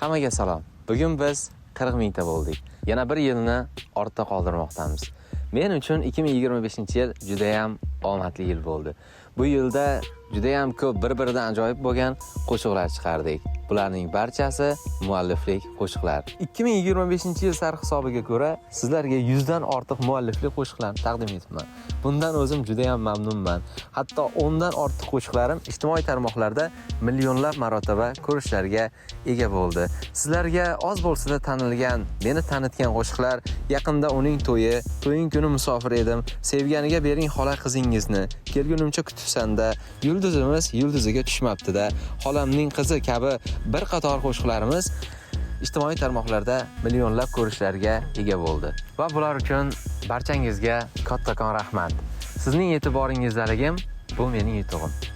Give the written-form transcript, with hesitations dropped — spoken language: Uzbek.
Hammaga salom. Bugun biz 40 mingta bo'ldik. Yana bir yilni ortda qoldirmoqdamiz. Men uchun 2025-yil juda ham omadli yil bo'ldi. Bu yilda juda ham ko'p bir-biridan ajoyib bo'lgan qo'shiqlar chiqardik. Bularning barchasi mualliflik qo'shiqlar. 2025-yil sarhisobiga ko'ra sizlarga 100 dan ortiq mualliflik qo'shiqlarni taqdim etibman. Bundan o'zim juda ham mamnunman. Hatto 10 dan ortiq qo'shiqlarim ijtimoiy tarmoqlarda millionlab marotaba ko'rishlarga ega bo'ldi. Sizlarga oz bo'lsa-da tanilgan, meni tanitgan qo'shiqlar yaqinda uning to'yi, to'ying kuni musofir edim, sevganiga bering xola qizingizni, kelgunimcha kutibsanda, yulduzimiz yulduziga tushmabdi-da, xolamning qizi kabi bir qator qo'shiqlarimiz ijtimoiy tarmoqlarda millionlab ko'rishlarga ega bo'ldi. Va bular uchun barchangizga kattakon rahmat. Sizning e'tiboringizdaligim bu mening yutug'im.